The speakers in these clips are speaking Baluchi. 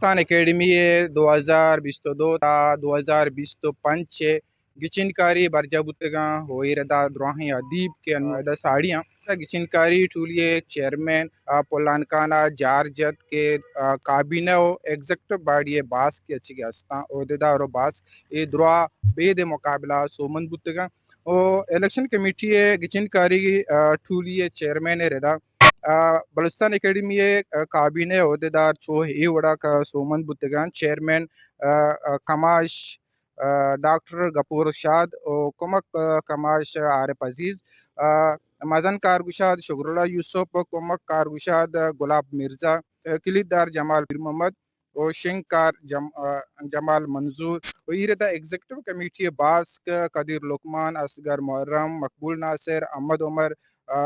بلوچستان اکیڈمی ءِ دو ہزار بیست ءُ دو تا دو ہزار بیست ءُ پنچ ءِ گچین کاری برجاہ بوتگاں ءُ اے ردا دراہیں ادیب کہ انوں ادا ساڑی آں، گچین کاری ٹولی ءِ چیئرمین، آ، پلان کان ءَ جار جت کہ، آ، کابینہ ءُ ایگزیکٹو باڈی ءِ باسک کہ اچ کہ استاں، عہدیدار ءُ باسک، اے درا بید مقابلہ ءَ سومند بوتگاں۔ ءُ الیکشن کمیٹی ءِ گچین کاری، آ، ٹولی ءِ چیئرمین ءِ ردا، آ، بلوچستان اکیڈمی ءِ، آ، کابینہ ءِ عہدیدار چو اے وڑا کہ سومند بوتگاں، چیئرمین، آ، آ، کماش، آ، ڈاکٹر گپور شاد ءُ کمک، آ، کماش عارف عزیز، آ، مزن کارگشاد شکر اللہ یوسف، کمک کارگشاد گلاب مرزا، آ، کلیدار جمال پیر محمد، ءُ شنگ کار جم-، آ، جمال منظور ءُ اے ردا ایگزیکٹو کمیٹی ءِ باسک قدیر لقمان، اصغر محرم، مقبول ناصر، احمد عمر، آ،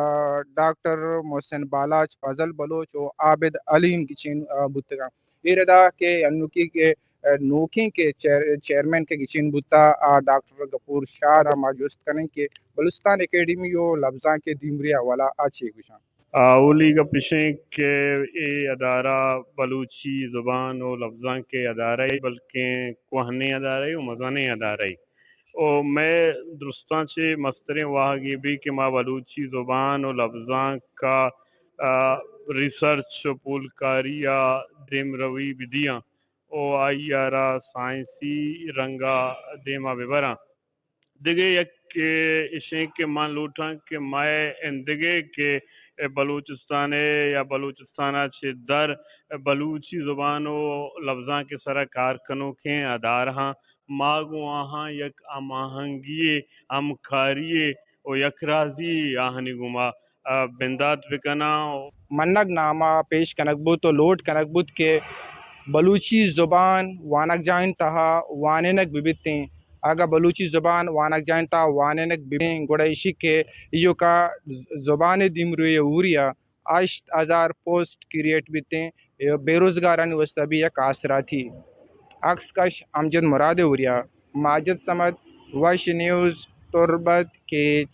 ڈاکٹر محسن بالاچ، فضل بلوچ ءُ عابد علیم گچین، آ، بوتگاں۔ اے ردا کہ انوکی کہ، آ، نوکیں کہ چیئر-، چیئرمین کہ گچین بوتا، آ، ڈاکٹر گپور شاد ءَ ما جست کنیں کہ بلوچستان اکیڈمی ءُ لبزانک ءِ دیمروی ءِ حوالہ ءَ چے گوشاں۔ آ، اولی گپ اش انت کہ اے ادارہ بلوچی زبان ءُ لبزانک ءِ ادارہ ءِ، بلکیں کوہنیں ادارہ ءِ ءُ مزنیں ادارہ ءِ۔ ءُ مئے درستاں چہ مستریں واہگ اے بی کہ ما بلوچی زبان ءُ لبزانک ءَ، آ، ریسرچ ءُ پولکاری ءَ دیمروی بدیاں ءُ آئی ءَ را سائنسی رنگ ءَ دیما ببراں۔ دگہ یک، اے، اشیں کہ من لوٹاں کہ مئے ایندگہ کہ بلوچستان ءِ یا بلوچستان ءَ چہ در بلوچی زبان ءُ لبزانک ءِ سرا کار کنوکیں ادارہاں، ما گوں آہاں یک ہم آہنگی ءُ ہمکاری ءُ یک رازی آہانی گوما، آ، بندات بکناں۔ منگ نامہ پیش کنگ بوت ءُ لوٹ کنگ بوت کہ بلوچی زبان وانگجاہانی تہا وانینگ بہ بیتیں۔ اگاں بلوچی زبان وانگجاہانی تہا وانینگ بہ بیں، گڑا ایشی کہ ایوکا زبان ءِ دیمروی ءِ اوریا ہشت ہزار پوسٹ کریئیٹ بیتیں، بے روزگارانی واسطہ بھی یک آسراتی۔ عکس کش امجد مراد ءِ اوریا، ماجد صمد، وش نیوز، تربت، کیچ۔